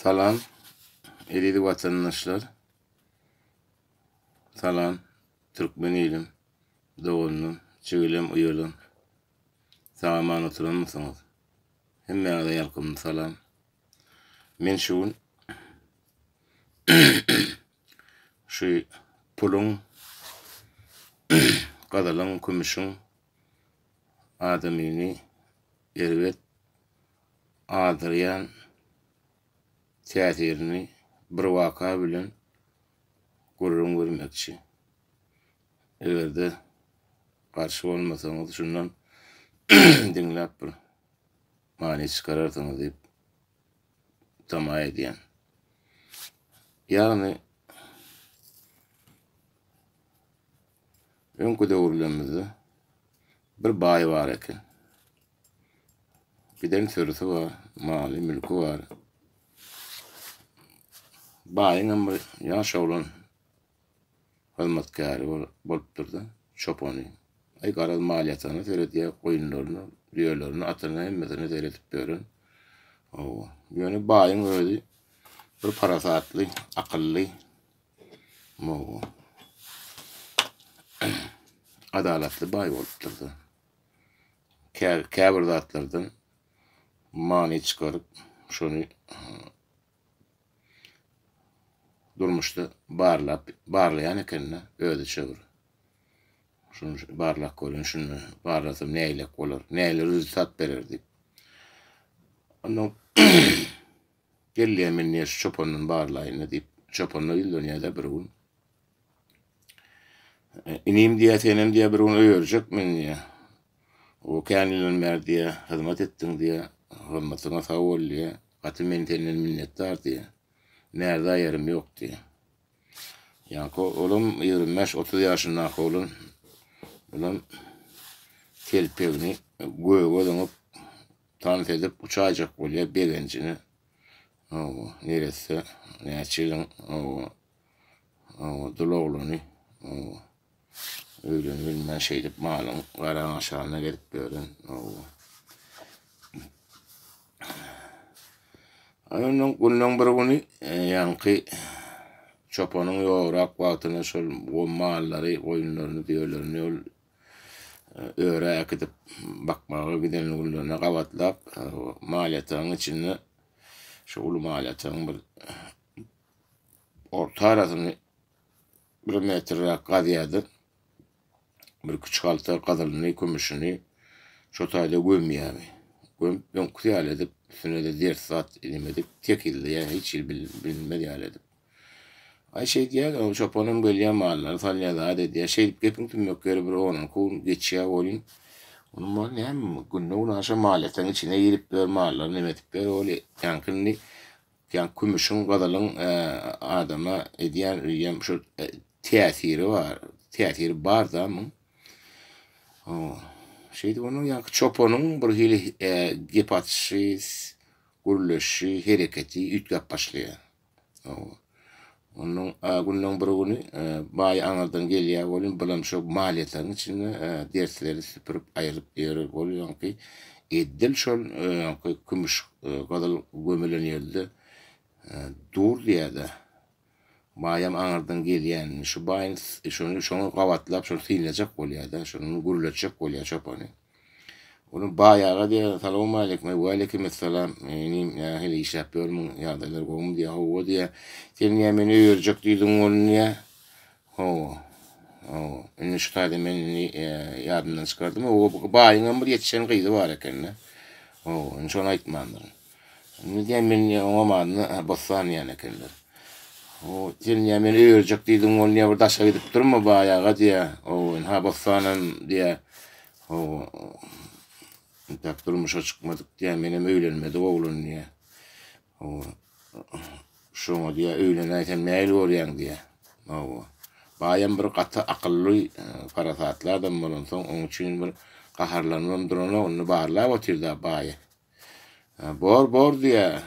Salam eziz watandaşlar. Salam türkmen ilim, doganlarym, jigilem, uýalarym. Sag-aman oturanmysyňyz? Hemmäňize ýalkymly salam. Men şu gün şu puluň, gazalyň, kümüşiň adamyny erbet azdyrýan täsirini bir waka bilen gürrüň bermekçi. Eger-de garşy bolmasaňyz şundan diňläp bir many çykararsyňyz diýip tama edýän. Ýagny öňki döwürlerimizde bir baý bar eken. Giden sürüsi bar, maly, mülki bar. Baýyňam bir ýaş oglan hyzmatkäri bolupdyr-da, çopany. Aý, garaz, mal ýatagyna seredýär, goýunlaryna, düýelerine, atyna hemmesine seredip ýören. Hawa. Ýöne baýyň özi bir parasatly, akylly, hawa, adalatly baý bolupdyr-da. Käbir zatlardan many çykaryp, şony durmuşda barlap, barlaýan ekende özüçe bir. Şuny barlap görün, şuny barlasam nägilek bolar, nägile rezultat berer diýip. Ondan gelýär men diýýär şu çopandan barlaýyn diýip, çopana ýüzlenýär-de bir gün. Inim diýýär, senem diýýär bir gün öýerjek men diýýär. O kän ýyldan bäri diýýär, hyzmat etdiň diýýär, hyzmatyňa sag bol diýýär. Gaty men senden minnetdar diýýär. Närza ýerim ýok diýýär. Ýaňky olam 25-30 ýaşyndaky oglan bulam telpegini göge zyňyp tans edip uçaýjak bolýar begenjine. Hawa, neresse näçe ýylyň hawa hawa dul oglany hawa Öýlenibilmän şeýdip malyň garaň aşagynda gezip ýören. Ondan günleň bir güni e, ýaňky çopanyň ýograk wagtyna şol mallary, goýunlaryny, düýelerini ol e, örä äkidip bakmaga giden günlerine gabatlap, e, mal ýatagyň içinde şu uly mal ýatagyň bir orta arasyny Bir metrräk gazýardy. Bir kiçi halta gazylyny, kümüşini şo taýda gömýärdi. Gömüp, öňküsi ýaly edip, üstüne-de ders zat neme edip, tekizleýär, hiç hili bilinmez ýaly edip. Aý, şeýdýär, o çopanam gelýär, mallary salýar, zat edýär. Şeýdip gepiň tümmek ýeri bir on-onki gün geçýär welin, onuň maly näme, günde-günaşa mal ýatagyň içine girip ýör, mallary neme edip ýör, ol ýaňky indi Ýa kümüşiň, gyzylyň adama edýän öýem şol täsiri bar, täsiri bar-da muň. Şeýdip onuň ýaňky çopanyň bir hili gep atyşy, gürleşi, hereketi üýtgäp başlaýar. Ondan günleň bir güni baý aňyrdan gelýär welin, bulam şo malýatagyň içinde dersleri süpürip aýryp ýör. Ol ýaňky edil şol ýaňky kümüş gyzyl gömülen ýerde dur diýýär-de. Baýam aňyrdan gelýänini, şu baýyň şony şoňa gabatlap şony synlajak bolýar-da, şony gürletjek bolýar çopany. Ony baý aga diýýär, Salowmaleýkim, waleýkimessalam, inim, nähili işläp ýörmüň, ýagdaýlar gowumy diýýär, hawa diýýär. Sen diýýär, meni öýerjek diýdiň welin diýýär. Hawa, hawa, indi şu taýda men indi ýadymdan çykardym, hawa, bu baýyňam bir ýetişen gyzy bar eken-de. Hawa, indi şony aýtmandyryn. Indi diýýär, men diýýär, oňam adyny Bossan diýýän ekenler. Hawa, sen diýýär, meni öýerjek diýdiň welin diýýär, bir daşa gidip durma baý aga diýýär. Hawa, ynha Bossanam diýýär. Hawa, entäk durmuşa çykmadyk diýýär, menem öýlenmedik oglan diýýär. Hawa, şoňa diýýär, öýlenäýsem nähili görýäň diýýär. Hawa, baýam bir gaty akylly, parasatly adam bolansoň, oň üçin bir gaharlanybam duranok, indi barlap otyr-da baýy. Bor, bor diýýär,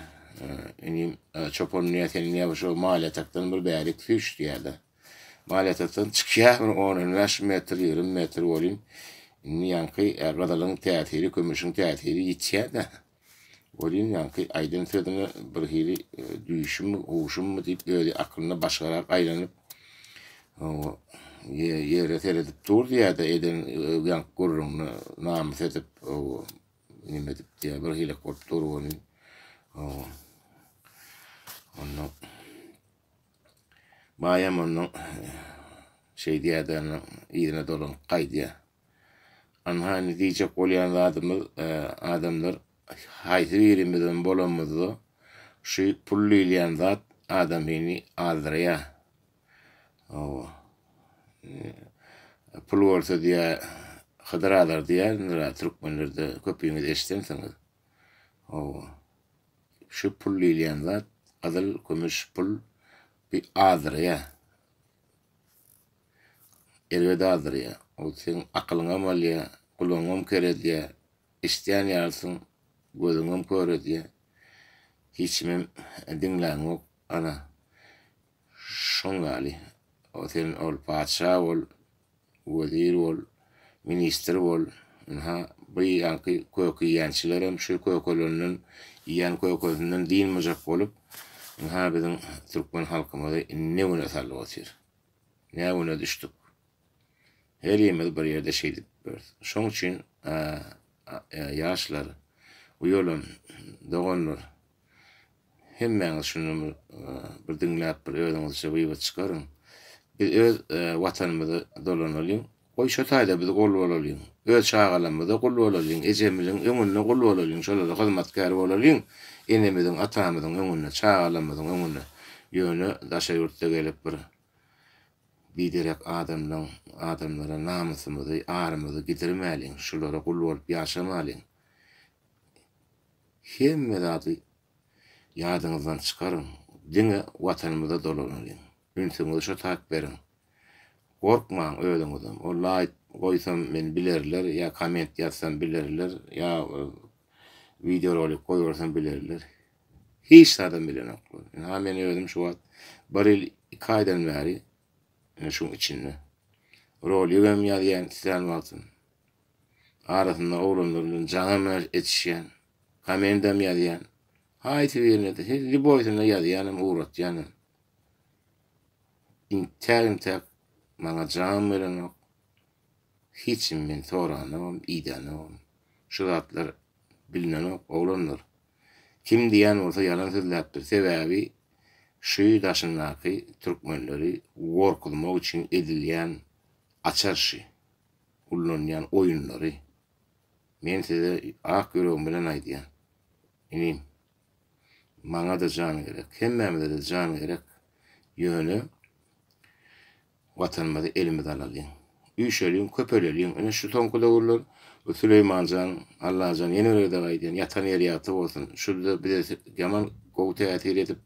inim, çopan diýýär, sen diýýär, şu mal ýatakdan bir bärik süýş diýýär-de. Malýatakdan çykýar bir on-on bäş metr, 20 metr welin, indi ýaňky gyzylyň täsiri, kümüşiň täsiri ýitýär-de. Welin ýaňky aýdan sözüne birhili düýşümmi, huşummy diýip özi akylynda başgarak aýlanyp, ýere seredip dur diýýär-de, eden ýaňky gürrüňine namys edip, neme edip diýýär, birhili bolup dur welin. Ondan baýam ondan şeý diýýär-de, yzyna dolanyp gaýdýar. Anha indi diýjek bolýan zadymyz adamlar haýsy birimizem bolamyzda şu pul diýilýän zat adamyny azdyrýar. Hawa. Pul bolsa diýýär Hydyr azar diýýärler türkmenlerde köpüňiz eşidensiňiz. Hawa. Şu pul diýilýän zat gyzyl, kümüş pul bir azdyrýar. Erbet azdyrýar. Ol seň akylyňam alýar, gulagyňam ker edýär, eşidýän ýalysyň, gözüňem kör edýär. Hiç kimem diňläňok. Ana, şoň ýaly. Sen ol patyşa bol, wezir bol, ministr bol. Ynha, bu ýaňky köke iýýänçilerem şu kökelerinden, iýen kökesinden dynmajak bolup, ynha biziň türkmen halkymyzy ne güne salyp otyr. Ne güne düşdük. Herimiz bir ýerde şeýdip ýörüs. Şoň üçin ýaşlar, uýalan doganlar, Hemmäňiz şuny bir diňläp bir özüňizçe wywod çykaryň. Biz öz watanymyza dolanalyň. Goý şo taýda biz gul bolalyň. Öz çagalarymyza gul bolalyň. Ejemiziň öňünde gul bolalyň. Şolara hyzmatkär bolalyň. Enemiziň, atamyzyň öňünde, çagalarymyzyň öňünde. Ýöne daşary ýurtda gelip bir biderek adamlaň, adamlara namysymyzy, arymyzy gidirmäliň. Şulara gul bolup ýaşamalyň. Hemme zady ýadyňyzdan çykaryň, diňe Watanymyza dolanalyň. Ünsüňizi şo tak beriň. Gorkmaň özüňizem. O laýk goýsam meni bilerler, ýa komment ýazsam bilerler, ýa wideorolik goýbersem bilerler. Hiç zadam bilenoklar. Ynha men özüm şu wagt bir ýyl iki aýdan bäri ine şuň içinde. Roligem ýazýan islän wagtym. Arasynda oglanlar bilen jaňam etişýän, komendam ýazýan. Haýsy birine-de, her lýuboýsyna ýazýanam, ugratýanam. Intäk-intäk maňa jaňam gelenok. Hiç kim meni soranogam, idänogam. Şu zatlar bilinenok, oglanlar. Kim diýen bolsa ýalan sözläpdir. Sebäbi şu daşyndaky türkmenleri gorkuzmak üçin edilýän açar şy. Ullanýan oýunlary. Men size ak ýüregim bilen aýdýan. Inim. Maňa-da jan gerek. Hemmämize-de jan gerek. Ýöne Watanymyzy elimize alalyň. Üýşeliň, köpeleliň. Ine şu soňky döwürler bu Süleýmanjan, Allajan ýene bir gezek aýdýan, ýatan ýeri ýagty bolsun. Şu-da bize ýaman gowy täsir edip,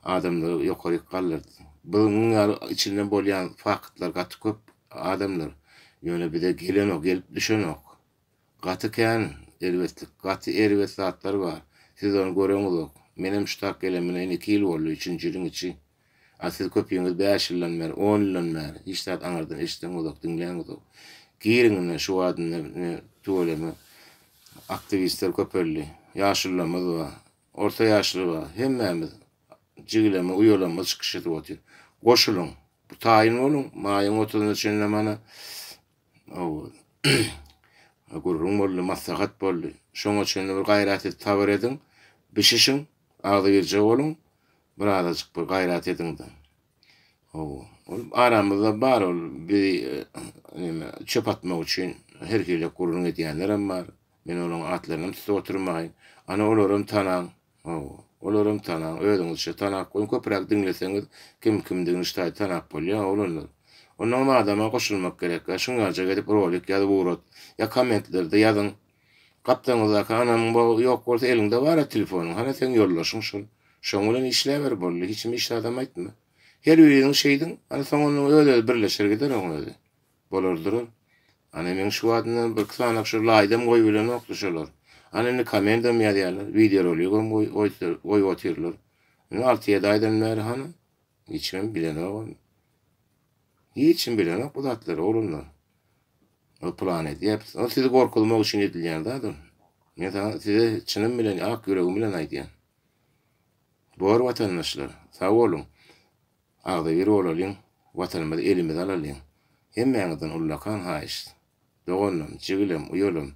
adamlary ýokaryk galdyrdy. Bunuň ýaly içinden bolýan faktlar gaty köp adamlar. Ýöne bize gelenok, gelip düşenok. Gaty kän erbetlik, gaty erbet zatlar bar. Siz ony göreňizok. Menem şu tak gelenime indi iki ýyl boldy, üçünji ýylyň içi. A siz köpüňiz bäş ýyldan bäri, on ýyldan bäri hiç zat aňyrdan eşideňizok, diňläňizok. Giriň ine şu wagt indi ine tüweleme aktiwistler köpeldi. Ýaşulularymyz bar, orta ýaşly bar. Hemmämiz jigileme, uýalarymyz çykyş edip otyr. Goşulyň. Bu taýyn boluň. Maýyň otuzyna çenli mana gürrüň boldy, maslahat boldy. Şoňa çenli bir gaýrat edip sabyr ediň, bişişiň, agzybirje boluň. Birazajyk bir gaýrat ediňde. Hawa. Ol aramyzda bar ol bizi neme çöp atmak üçin her hili gürrüň edýänlerem bar. Men olaryň atlarynam tutup oturmaýyn. Ana olaram tanaň. Hawa. Olaram tanaň. Özüňizçe tanap goýuň. Köpräk diňleseňiz kim kimdigini şu taýda tanap bolýar oglanlar. Onnoňam adama goşulmak gerek. Şuň ýalyjak edip rolik ýazyp ugrat. Ýa kommentlerde ýazyň. Gapdalyňyzdaky anamyň ýok bolsa eliňde bar-a telefonyň, hana seň ýoldaşyň şol. Şoň bilen işläber boldy, hiç kime hiç zadam aýtma. Her biriňiz şeýdiň, ana soň onuň öz-özi birleşer gider oň özi. Bolar durar. Ana meň şu wagtyndan birki sanak şu laýdam goýubilenokdy şolar. Ana indi komendam ýazýarlar, wideoroligam goýup otyrlar. Indi alty-ýedi aýdan bäri hany, hiç kim bilenogam. Hiç kim bilenok bu zatlary oglanlar. Ol plan edýär. Ol sizi gorkuzmak üçin edilýän zat ol. Men saňa size çynym bilen ak ýüregim bilen aýdýan. Bor watandaşlar, sag boluň. Agzybir bolalyň, Watanymyzy elimize alalyň. Hemmäňizden ullakan haýyşt. Doganlam, jigilem, uýalam.